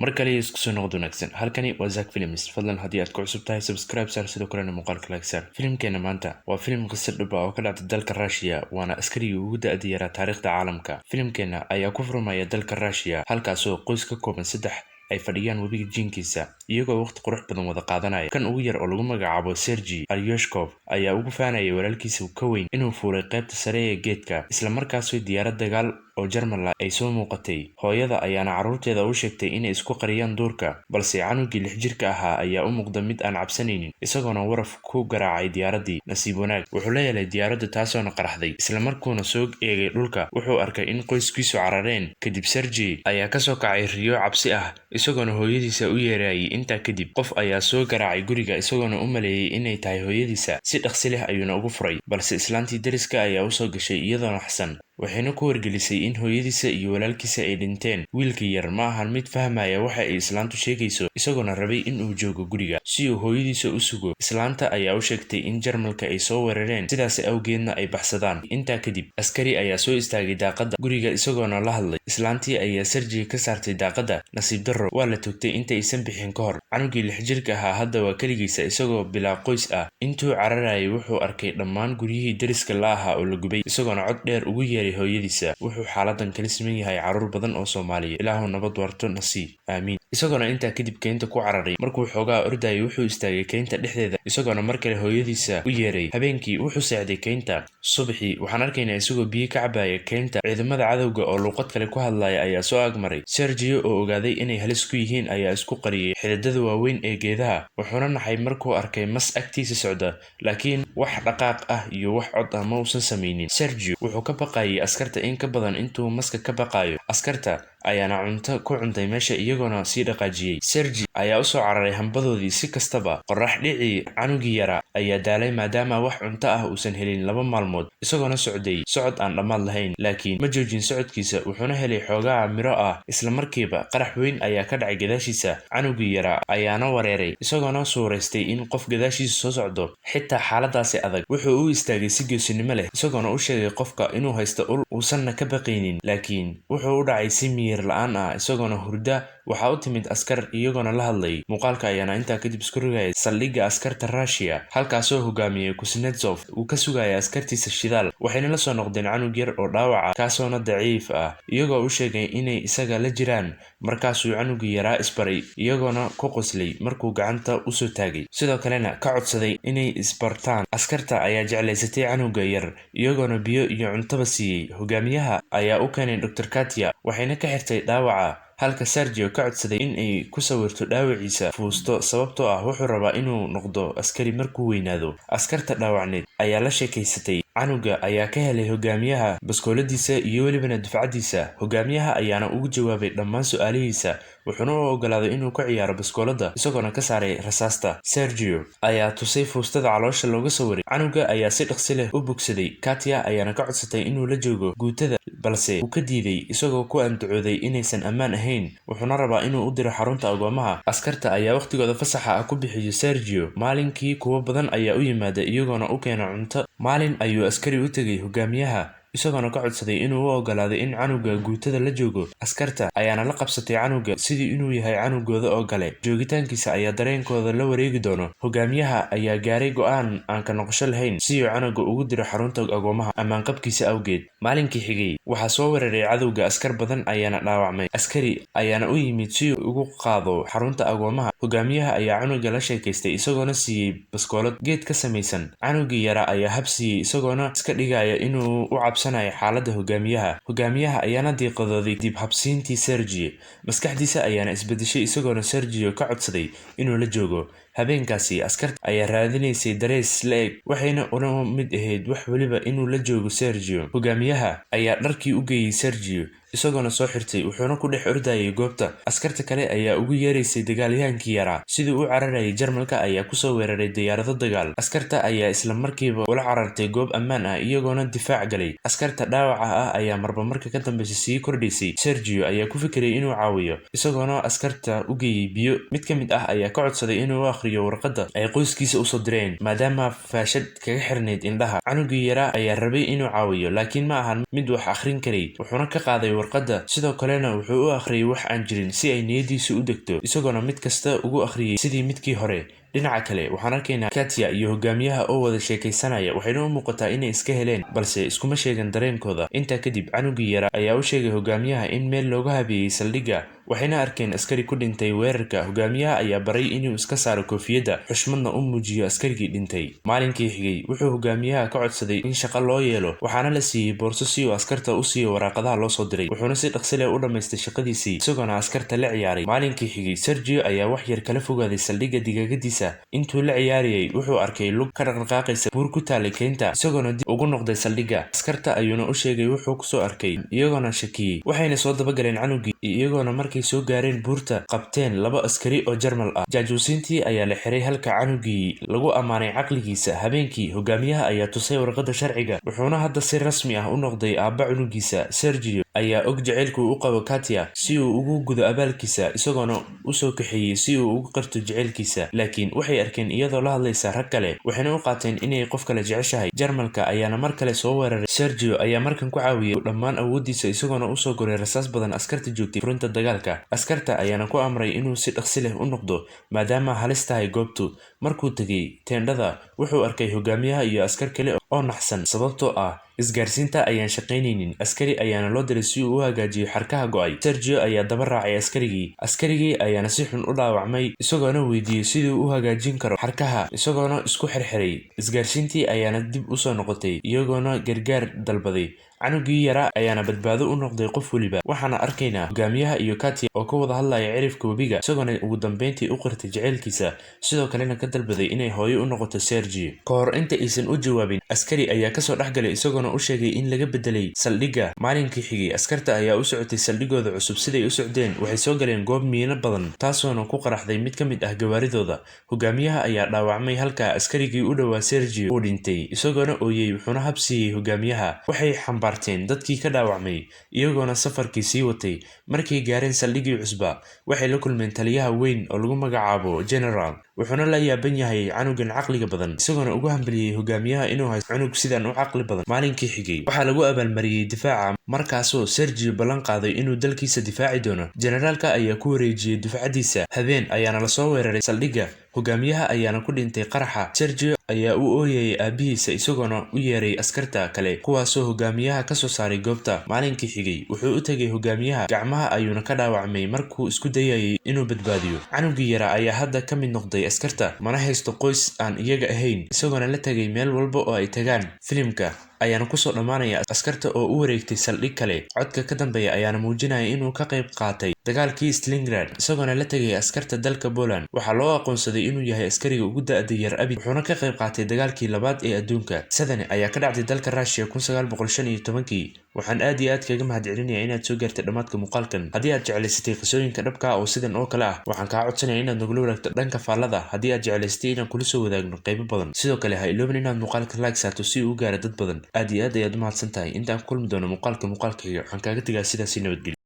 Mar kale isku soo noqod wanaagsan. Halkani waa Zack Films. Fadlan haddii aad ku cusub tahay, subscribe saar, sidoo kalena muuqaalka like saar. Filimkeena maanta waa filim qisa dhab ah oo ka dhacda dalka Russia, waana askarigii ugu da'da yaraa taariikhda caalamka. Filimkeena ayaa ku furmaya dalka Russia, halkaasoo qoys ka kooban saddex ay fadhiyaan webiga jiinkiisa, iyagoo waqti qurux badan wada qaadanaya. Kan ugu yar oo lagu magacaabo Sergi Alyoshkov ayaa ugu faanayay walaalkiisa ka weyn inuu fuulay qaybta sare ee geedka, isla markaasoo diyaarad dagaal oo Jarmal ah ay soo muuqatay. Hooyada ayaana carruurteeda u sheegtay inay isku qariyaan duurka, balse canugii 6 jirka ahaa ayaa u muuqda mid aan cabsanaynin, isagoona waraf ku garaacay diyaaraddii. Nasiib wanaag, wuxuu la helay diyaaradda, taasoona qaraxday. Isla markuuna soo eegay dhulka, wuxuu arkay in qoyskiisu carareen. Kadib Sergi ayaa kasoo kacay riyo cabsi ah, isagoona hooyadiisa u yeerayay. Intaa kadib qof ayaa soo garaacay guriga, isagoona u maleeyay inay tahay hooyadiisa. Si dhaqsi leh ayuuna ugu furay, balse islaantii deriska ayaa usoo gashay iyadoona xasan, waxayna ku wargelisay in hooyadiisa iyo walaalkiisa ay dhinteen. Wiilka yar ma ahan mid fahmaya waxa ay islaantu sheegayso, isagoona rabay in uu joogo guriga si uu hooyadiisa u sugo. Islaanta ayaa u sheegtay in Jarmalka ay soo weerareen, sidaas awgeedna ay baxsadaan. Intaa kadib askari ayaa soo istaagay daaqadda guriga, isagoona la hadlay. Islaantii ayaa Sergi ka saartay daaqadda. Nasiib darro, waa la toogtay inta aysan bixin ka hor. Canugii 6 jirka ahaa hadda waa keligiisa, isagoo bilaa qoys ah. Intuu cararayay, wuxuu arkay dhammaan guryihii deriska la ahaa oo la gubay, isagoona cod dheer ugu yeeray hooyadiisa. Wuxuu xaaladan kala siman yahay carruur badan oo Soomaaliya. Ilaahu nabad waarto nasiib, aamiin. Isagoona intaa kadib keynta ku cararay. Markuu xoogaa ordayay, wuxuu istaagay keynta dhexdeeda, isagoona mar kale hooyadiisa u yeeray. Habeenkii wuxuu seexday keynta. Subaxii waxaan arkaynaa isagoo biyo ka cabaya keynta. Ciidamada cadowga oo luuqad kale ku hadlaya ayaa soo agmaray. Sergio oo ogaaday inay halis ku yihiin ayaa isku qariyay xididada waaweyn ee geedaha, wuxuuna naxay markuu arkay mas agtiisa socda, laakiin wax dhaqaaq ah iyo wax cod ah ma uusan samaynin. Sergio wuxuu ka baqayay askarta in ka badan intuu maska ka baqayo. Askarta ayaana cunto ku cuntay meesha, iyagoona sii dhaqaajiyey. Sergi ayaa usoo cararay hambadoodii. Si kastaba, qorax dhicii canugii yaraa ayaa daalay, maadaama wax cunto ah uusan helin 2 maalmood, isagoona socday socod aan dhammaad lahayn, laakiin ma joojin socodkiisa, wuxuuna helay xoogaa miro ah. Isla markiiba qarax weyn ayaa ka dhacay gadaashiisa. Canugii yaraa ayaana wareeray, isagoona suuraystay in qof gadaashiisa soo socdo. Xitaa xaaladaasi adag wuxuu u istaagay si geesinimo leh, isagoona u sheegay qofka inuu haysto ul uusanna ka baqaynin, laakiin wuxuu u dhacay si miyir la'aan ah, isagoona hurda. Waxaa u timid askar, iyagoona la hadlay. Muuqaalka ayaana intaa kadib isku rogaya saldhigga askarta Russia, halkaasoo hogaamiyey Kuznetsov uu ka sugaya askartiisa shidaal. Waxayna la soo noqdeen canug yar oo dhaawaca, kaasoona daciif ah, iyagoo u sheegay inay isaga la jiraan. Markaasuu canugii yaraa isbaray, iyagoona ku qoslay markuu gacanta usoo taagay, sidoo kalena ka codsaday inay isbartaan. Askarta ayaa jeclaysatay canuga yar, iyagoona biyo iyo cuntaba siiyey. Hogaamiyaha ayaa u keenay Dr Katia, waxayna ka xirtay dhaawaca, halka Sergio ka codsaday in ay ku sawirto dhaawaciisa fuusto, sababtoo ah wuxuu rabaa inuu noqdo askari markuu weynaado. Askarta dhaawacneed ayaa la sheekaysatay. Canuga ayaa ka helay hogaamiyaha baskooladiisa iyo welibana dufcadiisa. Hogaamiyaha ayaana ugu jawaabay dhammaan su-aalihiisa, wuxuuna u ogolaaday inuu ku ciyaaro baskoolada, isagoona ka saaray rasaasta. Sergio ayaa tusay fuustada caloosha looga sawiray. Canuga ayaa si dhaqsi leh u bogsaday. Katia ayaana ka codsatay inuu la joogo guutada, balse uu ka diiday, isagoo ku andacooday inaysan ammaan ahayn, wuxuuna rabaa inuu u diro xarunta agoomaha. Askarta ayaa waqtigooda fasaxa ah ku bixiyo Sergio. Maalinkii kuwo badan ayaa u yimaada, iyagoona u keena cunto. Maalin ayuu askari u tegay hogaamiyaha, isagoona ka codsaday inuu u ogolaaday in canuga guutada la joogo. Askarta ayaana la qabsatay canuga sidii inuu yahay canugooda oo kale. Joogitaankiisa ayaa dareenkooda la wareegi doono. Hogaamiyaha ayaa gaaray go'aan aan ka noqosho lahayn si uu canuga ugu diro xarunta agoomaha ammaanqabkiisa awgeed. Maalinkii xigay waxaa soo weeraray cadowga, askar badan ayaana dhaawacmay. Askari ayaana u yimid si uu ugu qaado xarunta agoomaha. Hogaamiyaha ayaa canuga la sheekaystay, isagoona siiyey baskoolad geed ka samaysan. Canugii yaraa ayaa hab siiyey, isagoona iska dhigaya inuu u cabsanayo xaaladda hogaamiyaha. Hogaamiyaha ayaana diiqadooday dib habsiintii Sergi. Maskaxdiisa ayaana isbedeshay, isagoona Sergio ka codsaday inuu la joogo. Habeenkaasi askarta ayaa raadinaysay darees la eg, waxayna ula mid ahayd wax weliba inuu la joogo Sergio. Hogaamiyaha ayaa dharkii u geeyey Sergio, isagoona soo xirtay, wuxuuna ku dhex ordayay goobta. Askarta kale ayaa ugu yeeraysay dagaalyahankii yaraa. Siduu u cararayay, Jarmalka ayaa kusoo weeraray diyaarado dagaal. Askarta ayaa isla markiiba ula carartay goob ammaan ah, iyagoona difaac galay. Askarta dhaawaca ah ayaa marba marka ka dambeysa sii kordhaysay. Sergio ayaa ku fikiray inuu caawiyo, isagoona askarta u geeyey biyo. Mid ka mid ah ayaa ka codsaday inuu u akhriyo warqadda ay qoyskiisa usoo direen, maadaama faashad kaga xirnayd indhaha. Canugii yaraa ayaa rabay inuu caawiyo, laakiin ma ahan mid wax akhrin karay, wuxuuna ka qaaday Warqadda sidoo kalena wuxuu u akhriyay wax aan jirin si ay niyadiisu u degto, isagoona mid kasta ugu akhriyay sidii midkii hore. Dhinaca kale, waxaan arkaynaa Katya iyo hogaamiyaha oo wada sheekaysanaya, waxayna u muuqataa inay iska heleen, balse iskuma sheegan dareenkooda. Intaa kadib, canugii yaraa ayaa u sheegay hogaamiyaha in meel looga habeeyey saldhigga, waxayna arkeen askari ku dhintay weerarka. Hogaamiyaha ayaa baray inuu iska saaro koofiyadda, xushmadna u muujiyo askarigii dhintay. Maalinkii xigay, wuxuu hogaamiyaha ka codsaday in shaqo loo yeelo, waxaana la siiyey boorso si uu askarta u siiyo waraaqadaha loo soo diray. Wuxuuna si dhaqsi leh u dhammaystay shaqadiisii, isagoona askarta la ciyaaray. Maalinkii xigay, Sergio ayaa wax yar kala fogaaday saldhigga digaagadiisa. Intuu la ciyaarayay, wuxuu arkay lug ka dhaqdhaqaaqaysa buur ku taalay keynta, isagoona dib ugu noqday saldhigga. Askarta ayuuna u sheegay wuxuu kusoo arkay, iyagoona shakiyey. Waxayna soo dabagaleen canugii, iyagoona markay soo gaareen buurta qabteen laba askari oo Jarmal ah. Jaajuusiintii ayaa la xiray, halka canugii lagu ammaanay caqligiisa. Habeenkii, hogaamiyaha ayaa tusay warqadda sharciga, wuxuuna hadda si rasmi ah u noqday aabba cunugiisa. Sergio ayaa og jaceylku u qabo Katya si uu ugu gudo abaalkiisa, isagoona usoo kaxeeyey si uu ugu qirto jaceylkiisa, laakiin waxay arkeen iyadoo la hadlaysa rag kale, waxayna u qaateen inay qof kale jeceshahay. Jarmalka ayaana mar kale soo weeraray. Sergio ayaa markan ku caawiyey dhammaan awoodiisa, isagoona usoo guray rasaas badan askarta joogtay furinta dagaalka. Askarta ayaana ku amray inuu si dhaqsi leh u noqdo maadaama halis tahay goobtu. Markuu tegay teendhada, wuxuu arkay hogaamiyaha iyo askar kale oo naxsan, sababtoo ah isgaarsiinta ayaan shaqaynaynin. Askari ayaana loo diray si uu u hagaajiyo xarkaha go'ay. Sergio ayaa daba raacay askarigii. Askarigii ayaana si xun u dhaawacmay, isagoona weydiiyey siduu u hagaajin karo xarkaha, isagoona isku xirxiray. Isgaarsiintii ayaana dib usoo noqotay, iyagoona gargaar dalbaday. Canugii yaraa ayaana badbaado u noqday qof weliba. Waxaana arkaynaa hogaamiyaha iyo Katya oo ka wada hadlaya cirifka webiga, isagoona ugu dambeyntii u qirtay jaceylkiisa, sidoo kalena ka dalbaday inay hooyo u noqoto Sergio. Ka hor inta aysan u jawaabin, askari ayaa kasoo dhexgalay, isagoona u sheegay in laga bedelay saldhigga. Maalinkii xigay, askarta ayaa u socotay saldhigooda cusub. Siday u socdeen, waxay soo galeen goob miino badan, taasoona ku qaraxday mid ka mid ah gawaaridooda. Hogaamiyaha ayaa dhaawacmay, halka askarigii u dhowaa Sergio uu dhintay, isagoona ooyey. Wuxuuna habsiiyey hogaamiyaha. Waxay xambaarteen dadkii ka dhaawacmay, iyagoona safarkii sii watay. Markay gaareen saldhiggii cusba, waxay la kulmeen taliyaha weyn oo lagu magacaabo General, wuxuuna la yaaban yahay canugan caqliga badan, isagoona ugu hambaliyey hogaamiyaha inuu haysto cunug sidan u caqli badan. Maalinkii xigay, waxaa lagu abaalmariyey difaaca, markaasoo Sergio ballan qaaday inuu dalkiisa difaaci doono. Generaalka ayaa ku wareejiyey dufcadiisa. Habeen ayaana lasoo weeraray saldhigga, hogaamiyaha ayaana ku dhintay qaraxa. Sergio ayaa u ooyayay aabihiisa, isagoona u yeeray askarta kale, kuwaasoo hogaamiyaha kasoo saaray goobta. Maalinkii xigay, wuxuu u tegay hogaamiyaha, gacmaha ayuuna ka dhaawacmay markuu isku dayayay inuu badbaadiyo. Canugii yaraa ayaa hadda ka mid noqday askarta, mana haysto qoys aan iyaga ahayn, isagoona la tegay meel walba oo ay tagaan. Filimka ayaana kusoo dhammaanaya askarta oo u wareegtay saldhig kale. Codka ka dambeeya ayaana muujinaya inuu ka qayb qaatay dagaalkii Stalingrad, isagoona la tegay askarta dalka Poland. Waxaa loo aqoonsaday inuu yahay askariga ugu da'da yar abid, wuxuuna ka qayb qaatay dagaalkii labaad ee adduunka. Qisadani ayaa ka dhacday dalka Russia 1915-kii. Waxaan aad iyo aad kaga mahadcelinayaa inaad soo gaartay dhammaadka muuqaalkan. Haddii aad jeclaysatay qisooyinka dhabka ah oo sidan oo kale ah, waxaan kaa codsanaya inaad nagula wadaagto dhanka faallada haddii aad jeclaysatay inaan kula soo wadaagno qaybo badan. Sidoo kale, ha iloobin inaad muuqaalka like saarto si uu u gaaro dad badan. Aad iyo aad ayaad u mahadsan tahay. Intaan ku kulmi doono muuqaalka muuqaalka xiga, waxaan kaaga tegaa sidaasi nabadgelyo.